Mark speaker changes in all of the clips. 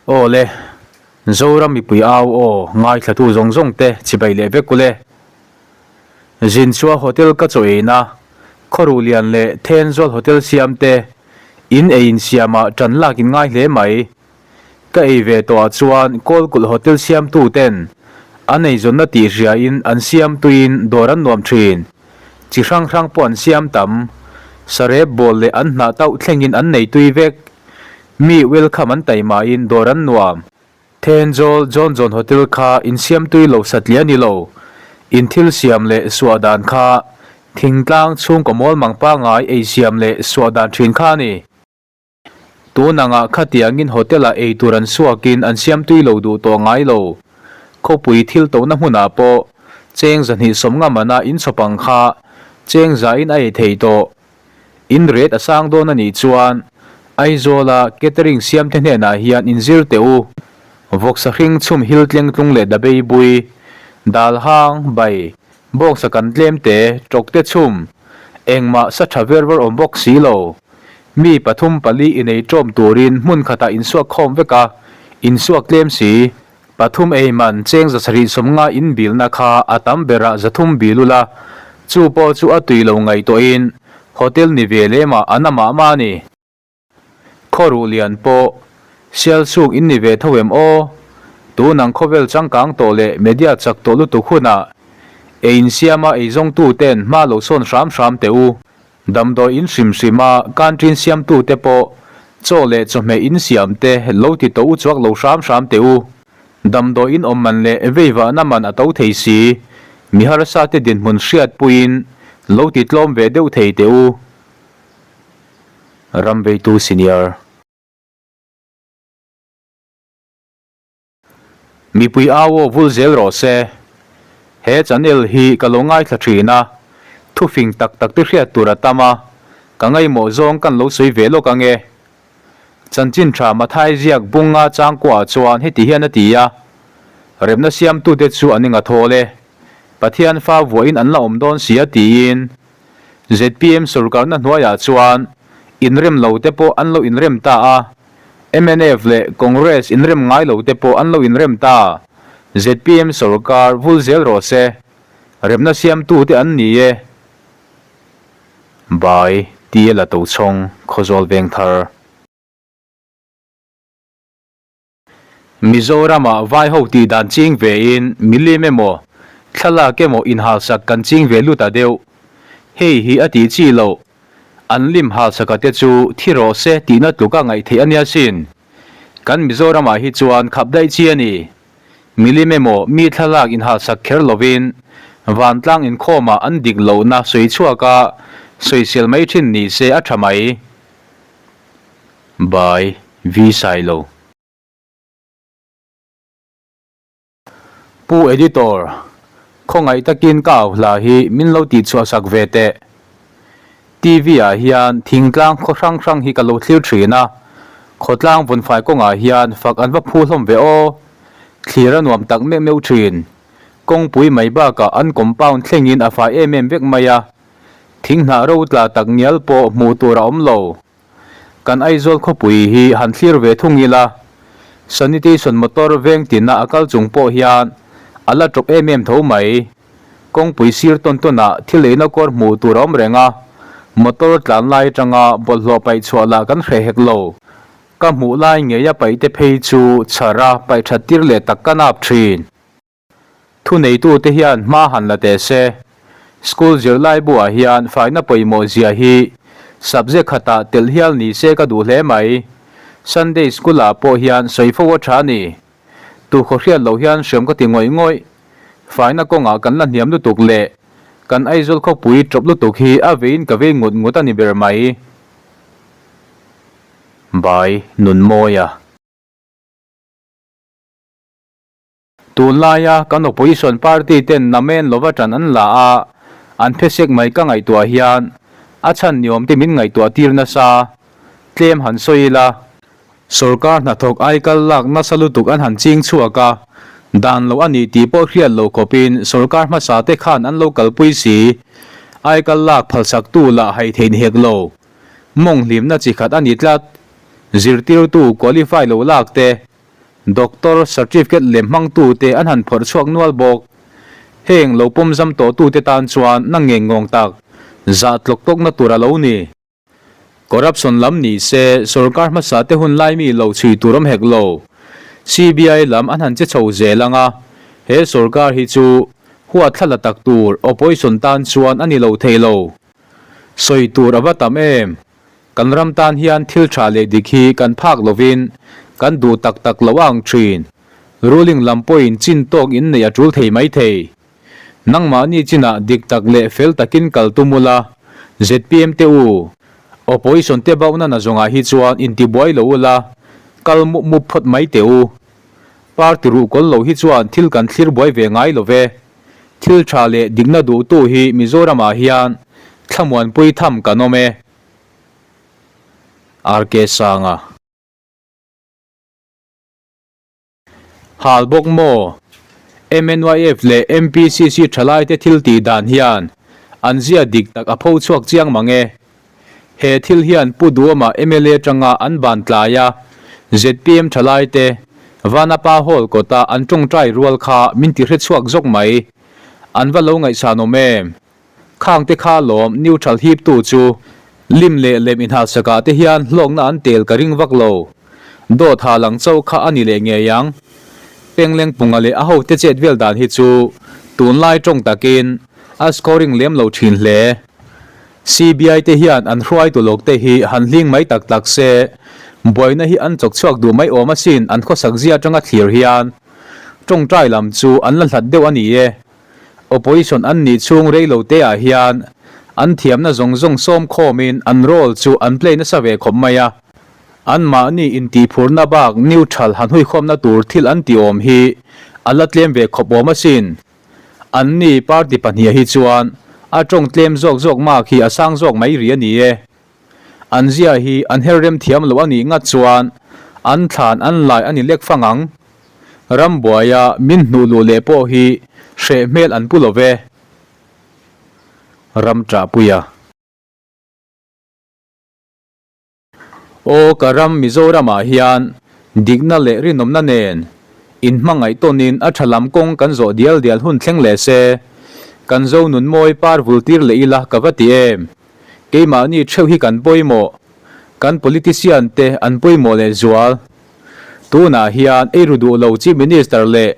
Speaker 1: Aw le, Zoram mipui au aw ngaithlatu zawng zawng te chibai leh vek ule. Zinchua Hotel ka chaw eina, Khawruhlian leh Thenzawl Hotel siam te in ei insiamah ṭan lak in ngai hle mai. Ka ei ve tawhah chuan Kawlkulh Hotel siamtu ten an eizawnna tih hriain an siam tuiin dawr an nuam thin. Chi hrang hrang pawh an siam tam. Sarep bawl leh an hnah tauh thlengin an nei tui vek. Mi welcome an taimain dawr an nuam. Thenzawl John John Hotel kha insiam tui lo satliah a ni lo. In thil siam leh suah dan kha thingtlang chhungkaw mawl mang pangai ei siam leh suah dan thin kha a ni. Tun angah khatiangin hotel-ah ei tur an suakin an siam tui lo duh tawh ngai lo. Khawpui thil tohna hmunah pawh cheng zahnih sawmnga mana inchhawp ang kha cheng zain a ei thei tawh. In rate a sang dawn a nih chuan Aizawla catering siamte hnenah hian inzir teh u. Vawksa hring chhum hil tleng tlung leh dabei bui, dal hang, bai, bawngsa kan tlem te, tawk te chhum, engmah sa tha ver ver awm bawk si lo. Mi pathum pali inei ṭawm turin hmun khatah insuak khawm vek a, insuak tlem si. Pathum ei man cheng zasarih sawmnga in bilna kha a tam berah zathum bil ula, chu pawh chu a tui lo ngaihtuahin hotel ni ve lemah a na mah mah a ni. Khawruh lian pawh Sialsuk in ni ve tho em aw? Tun ang khawvel changkang tawh leh media chak tawh lutuk hunah ei insiama eizawngtu ten hma lo sawn hram hram teh u. Damdawi in hrim hrim a canteen siamtu te pawh chaw leh chawhmeh in siam te lo ti tawh u chuak lo hram hram teh u. Damdawi in awm man leh veivahna man a to thei si. Mi harsa te dinhmun hriatpuiin lo ti tlawm ve deuh thei teh u. Ram veitu senior. Mipui au aw vul zel rawh se. He channel hi ka lo ngaithla thin a, thufing tak tak te hriat tur a tam a, ka ngaihmawh zawng kan lo sawi ve lawk ange. Chanchin tha Mathai ziak bunga changkuaah chuan heti hian a ti a, Remna siamtute chu an inga thawl e, Pathian fa vuahin an la awm dawn si a tiin, Zpm sorkarna hnuaiah chuan inrem lo te pawh an lo inrem ta a, mnf leh Congress inrem ngai lo te pawh an lo inrem ta. Zpm sorkar vul zel rawh se, remna siamtute an ni e. By TL Tochhawng, Khawzawl Vengthar. Mizoramah vai ho tih dan ching ve in milim emaw, thlalak emaw inhalsak kan ching ve lut a deuh. Hei hi a tih chi loh. An lim halsaka te chu thi rawh se tihna tluka ngaih theih a nia sin. Kan Mizoramah hi chuan khap daih chi a ni. Milim emaw mi thlalak inhalsak kher lovin vantlang inkhawmah an dik lohna sawi chhuak a sawisel mai thin ni se a tha mai. By V Sailo. Pu Editor, khawngaih takin ka au hla hi min lo tih chhuah sak ve teh. TV ah hian thingtlang khaw hrang hrang hi ka lo thlir thin a, khawtlang vawnfai kawngah hian fak an va phu hlawm ve aw. Thlir a nuam tak meuh meuh thin. Kawngpui mai bakah an compound thlengin a fai em em vek mai a. Thinghnah ro tla tak ngial pawh hmuh tur a awm lo. Kan Aizawl khawpui hi han thlir ve thung ila, sanitation motor veng tina a kal chung pawh hian a la tawp em em tho mai. Kawngpui sir tawn tawnah thil eina kawr hmuh tur a awm reng a, motor tlan lai atanga bawlhhlawh paih chhuah lah kan hreh hek lo. Ka hmuh lai ngeia paih te phei chu chhar a paih that tir leh tak ka nap thin. Thuneitute hian hma han la teh se. School zirlai buah hian faina pawimawh zia hi subject khatah telh hial ni se ka duh hle mai. Sunday school ah pawh hian sawi fo a tha a ni. Tukhaw hriat loh hian hriam ka ti ngawih ngawih. Faina kawngah kan la hniam lutuk leh kan Aizawl khawpui tawp lutuk hi a veiin ka vei ngut ngut a ni ber mai. By Nunmawia. Tunlaia kan opposition party ten namen lova ṭan an la a, an phesek mai ka ngaihtuah hian a chhan niawm te min ngaihtuah tir nasa. Tlem han sawi ila. Sorkar hnathawk aikal lak nasa lutuk an han ching chhuak a, dan lo a nih tih pawh hriat lo khawpin sorkar hmasa te khan an lo kalpui si. Aikal lak phalsaktu lah hai theih ni hek lo. Mawng hlimna chi khat a ni tlat. Zirtirtu qualify lo lak te. Doctor certificate lem hmangtute an han phawrh chhuak nual bawk. Heng lo pawm zam tawhtute tan chuan na ngeng ngawng tak zah tlawk tlawkna tur a lo ni. Corruption lam ni se sorkar hmasa te hun lai mi lo chhui tur awm hek lo. CBI lam an han che chho zel ang a, he sorkar hi chu huat thla la tak tur opposition tan chuan a ni lo thei lo. Sawi tur a va tam em? Kan ram tan hian thil tha leh dik hi kan phak lovin kan duh tak tak lo a ang thin. Ruling lam pawhin chin tawk in neih a tul thei mai thei. Nangmahni chinah dik tak leh fel takin kal tum ula, zpm te u, opposition te bauhna na zawngah hi chuan intibuai lo ula, kal mup mup phawt mai teh u. Party ruhkawl lo hi chuan thil kan thlir buai ve ngai lo ve. Thil tha leh dikna duhtu hi Mizoramah hian thlamuanpui tham kan awm e. RK Sanga. Hal bawk maw? MNYF leh MPCC thalaite thil tih dan hian an zia dik tak a pho chhuak chiang mang e. He thil hian Pu Duama mla tanga an ban tlai a, zpm thalaite Vanapa Hall kawta an tawngtai rual kha min ti hre chhuak zawk mai. An va lo ngaihsan awm em? Khang te kha lawm neutral hip tu chu lim leh lem inhalsak ah te hian hlawkna an tel ka ring vak lo. Dawt ha lang chauh kha a ni leh ngei ang. Penglengpunga leh a ho te chet vel dan hi chu tunlai tawng takin a scoring lem lo thin hle. CBI te hian an hruaitu lawk te hi han hling mai tak tak se, buaina hi an chawk chhuak duh mai awm asin an khawsak zia atanga thlir hian. Tawngtai lam chu an la hlat deuh a ni e. Opposition an nih chhung rei lo te ah hian an thiamna zawng zawng sawm khawmin an role chu an play nasa ve khawp mai a. Anmahni intihphurna bak neutral han huikhawmna tur thil an tih awm hi a la tlem ve khawp awm asin. Anni party pahniha hi chuan a tawng tlem zawk zawk mak hi a sang zawk mai rih a ni e. An zia hi an her rem thiam loh a nih ngat chuan an thlan an lai a ni lek fang ang. Rambuaia min hnuh luh leh pawh hi hreh hmel an pu lo ve. Ram ṭahpuia. Aw ka ram Mizoramah hian dikna leh rinawmna nen inhmangaih tawnin a ṭha lam kawng kan zawh dial dial hun thleng leh se, kan zo nun mawi par vul tir leh ila ka va ti em? Keimahni theuh hi kan pawimawh, kan politician te an pawimawh leh zual. Tunah hian eiru duh lo Chief Minister leh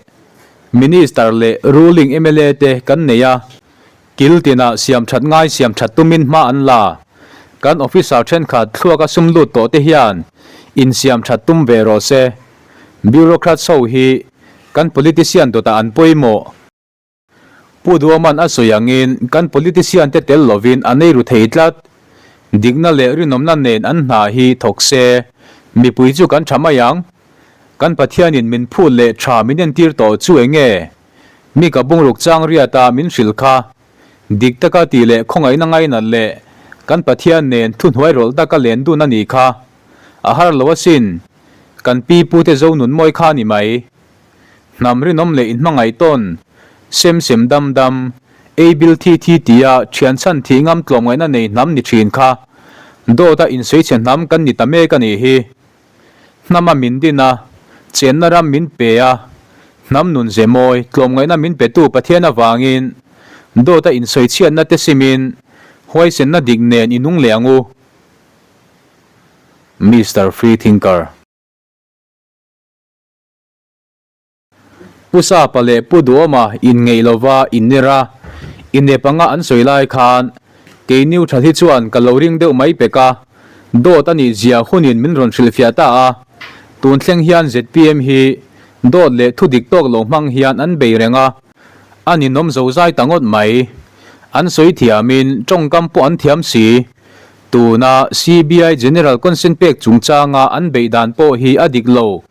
Speaker 1: Minister leh ruling mla te kan nei a, Kil tinah siam that ngai siam that tumin hma an la. Kan officer thenkhat thluaka sum lut tawh te hian insiam that tum ve rawh se. Bureaucrats ho hi kan politician dawtah an pawimawh. Pu Duaman a sawi angin kan politician te tel lovin an ei ru thei tlat. Dikna leh rinawmna nen an hna hi thawk se, mipui chu kan tha mai ang. Kan Pathianin min phut leh tha min entir tawh chu eng nge? Mi ka bungruk chang riata min hrilh kha. Dik taka tih leh khawngaihna ngainat leh kan Pathian nen thuhnuai rawlh taka len dun a nih kha. A har lo asin. Kan pi pute zo nun mawi kha a ni mai. Hnam rinawm leh inhmangaih tawn, sem sem dam dam, ei bil thi thi tia thian chhan thih ngam tlawmngaihna nei hnam ni thin kha. Dawta insawichhe hnam kan ni ta mek a nih hi. Hnama min din a, chenna ram min pe a, hnam nun ze mawi, tlawmngaihna min petu Pathian avangin dawta insawichhiatna te simin huaisenna dik nen i nung leh ang u. Mister Freethinker. Pu Sapa leh Pu Duama inngeih lova inner a, inep anga an sawi lai khan kei neutral hi chuan ka lo ring deuh mai pek a, dawt a nih zia hunin min rawn hrilhfiah ta a, tun thleng hian zpm hi dawt leh thu dik tawk lo hmang hian an bei reng a, a ninawm zo zai ta ngawt mai. An sawi thiamin tawngkam pawh an thiam si. Tuna CBI General Consent pek chungchanga an beih dan pawh hi a dik lo.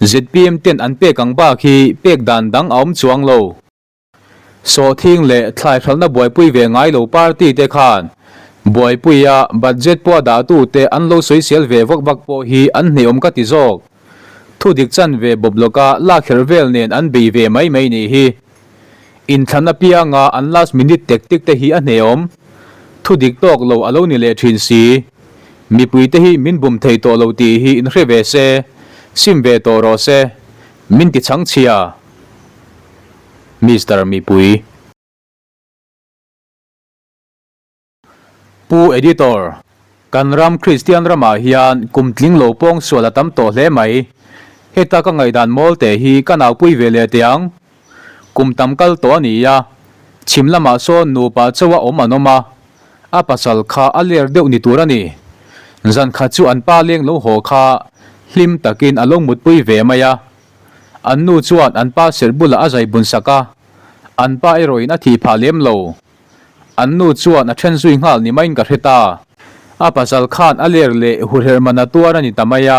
Speaker 1: Zpm ten an pek ang bak hi pek dan dang a awm chuang lo. Sawhthing leh thlai hralhna buaipui ve ngai lo party te khan buaipuia budget pawh a dahtu te an lo sawisel ve vak vak pawh hi an hneawm ka ti zawk. Thu dik chan ve bawp lawka lakherh vel nen an bei ve mai mai nih hi. Inthlan apianga an last minute tactic te hi a hneawm. Thu dik tawk lo a lo ni leh thin si. Mipui te hi min bum thei tawh lo tih hi inhre ve se, sim ve tawh rawh se. Min ti chhang chhia. Mister Mipui. Pu Editor, kan ram Kristian ramah hian kum tling lo pawng sual a tam tawh hle mai. Heta ka ngaihdan mawl teh hi ka naupui ve leh teh ang. Kum tam kal tawh a ni a, chhim lamah sawn nupa chauha awm an awm a, a pasal kha a ler deuh ni tur a ni. Zan khat chu an pa leng lo haw kha hlim takin a lo mutpui ve mai a. An nu chuan an pa serh bulah a zai bun sak a, an pa erawhin a thih phah lem lo. An nu chuan a then zui nghal ni maiin ka hre ta. A pasal khan a ler leh huherh man a tuar a ni ta mai a.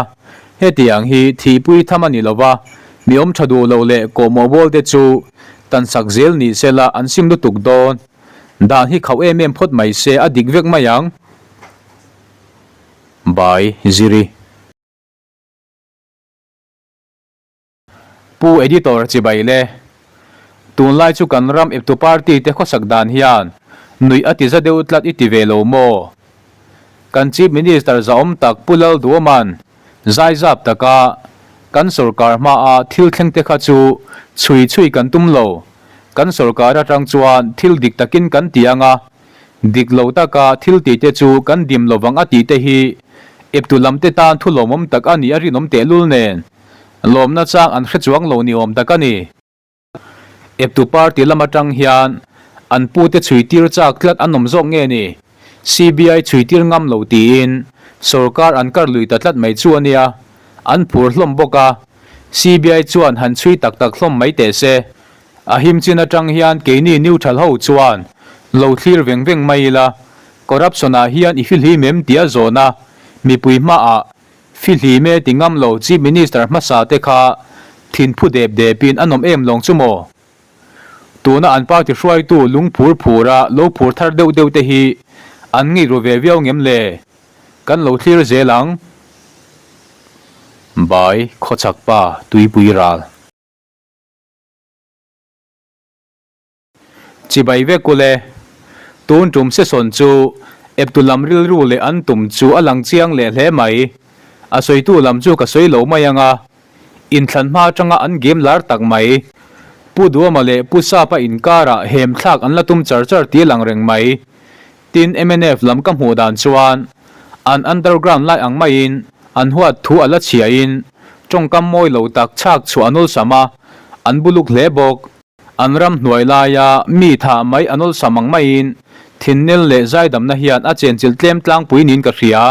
Speaker 1: Hetiang hi thihpui tham a ni lo va, mi awm tha duh loh leh kawhmawh bawl te chu tan sak zel ni se la an sim lutuk dawn. Dan hi khauh em em phawt mai se a dik vek mai ang. Bai Ziri. Pu Editor chibai le. Tunlai chu kan ram eptu party te khawsak dan hian nuih a ti za deuh tlat i ti ve lo maw? Kan Chief Minister zahawm tak Pu Lalduaman zaizap taka kan sorkar hmaa thil thleng te kha chu chhui chhui kan tum lo. Kan sorkar atang chuan thil dik takin kan ti anga Dik lo taka thil tih te chu kan dim lovang a tih te hi eptu lam te tan thu lawmawm tak a nih a rinawm tehlul nen lawmna chang an hre chuang lo ni awm tak a ni. Eptu party lam atang hian an pu te chhui tir chak tlat an awm zawk nge ni? CBI chhui tir ngam lo tiin sorkar an kar lui ta tlat mai chu a nia, an phur hlawm bawk a, CBI chuan han chhui tak tak hlawm mai teh se. A him chin atang hian keini neutral ho chuan lo thlir veng veng mai ila, corruption ah hian i fihlim em tia zawn a, mipui hmaah fihlim e ti ngam lo Chief Minister hmasa te kha thinphu dep depin an awm em lawng chu maw? Tuna an party hruaitu lung phur phura lo phur thar deuh deuh te hi an ngei ru ve viau ngem le? Kan lo thlir zel ang. Bai khawchhak pa tuipui ral. Chibai vek ule. Tun tum session chu eptu lam rilru leh an tum chu a lang chiang leh hle mai. A sawitu lam chu ka sawi lo mai ang a. Inthlan hma atanga an game lar tak mai. Pu Duama leh Pu Sapa inkarah hem thlak an la tum char char tih a lang reng mai. Tin mnf lam ka hmuh dan chuan an underground lai ang maiin an huat thu a la chhiain tawngkam mawi lo tak chhak chhuah an awlsam a, an buluk hle bawk. An ram hnuai laia mi thah mai an awlsam ang maiin thinnel leh zaidamna hian a chenchilh tlem tlangpui niin ka hria.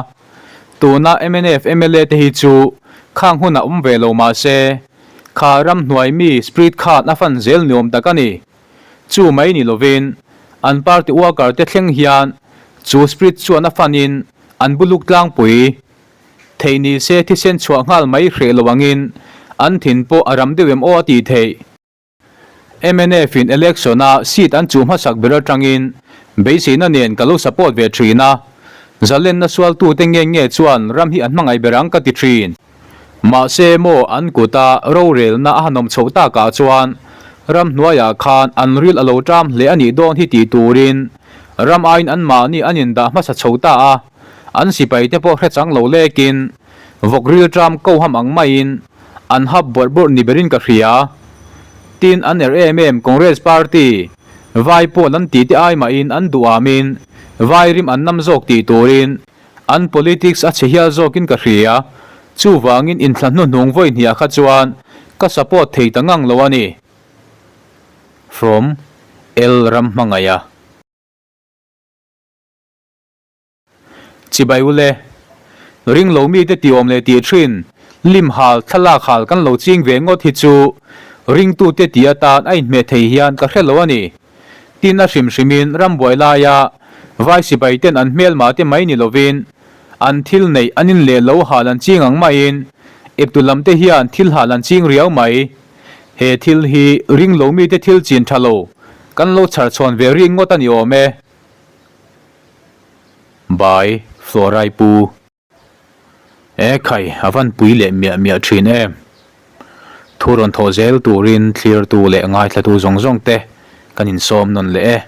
Speaker 1: Tuna mnf mla te hi chu khang hunah awm ve lo mahse kha ram hnuai mi spirit khan a fan zel ni awm tak a ni. Chu mai ni lovin an party worker te thleng hian chu spirit chuan a fanin an buluk tlangpui theih ni se thisen chhuah nghal mai hreh lo angin an thin pawh a ram deuh em aw a tih theih. Mnf in election a seat an chuh hmasak ber atangin beiseina nen ka lo support ve thin a, zalenna sualtute nge nge chuan ram hi an hmangaih ber ang ka ti thin. Mahse maw an kuta rorelna a han awm chhoh takah chuan ramhnuaiah khan an ril a lo ṭam hle a nih dawn hi tih turin ram aiin anmahni an indah hmasa chho ta a, an sipaite pawh hre chang lo lekin vawk ril ṭam koham ang maiin an hap bawrh bawrh ni berin ka hria. Tin, an er em em Congress Party vai pawl an tih te ai mahin an duhamin vai rim an nam zawk tih turin An politics a chhe hial zawkin ka hria, chuvangin inthla hnuhnung vawi hniah kha chuan ka support thei ta ngang lo a ni. From, L Ramhmangaia. Chibai ule. Ring lo mite ti awm leh tih thin, lim hal, thlalak hal kan lo ching ve ngawt hi chu ringtute ti atan a inhmeh thei hian ka hre lo a ni. Tin a hrim hrimin rambuai laia vai sipai ten an hmelma te mai ni lovin an thil neih an in leh lo hal an ching ang maiin eptu lam te hian thil hal an ching riau mai. He thil hi ring lo mite thil chin tha lo kan lo chhar chhawn ve rik ngawt a ni awm e. By Florai Pu. E khai, a van pui leh miah miah thin em. Thu rawn thawh zel turin thlirtu leh ngaithlatu zawng zawng te kan insawm nawn leh e.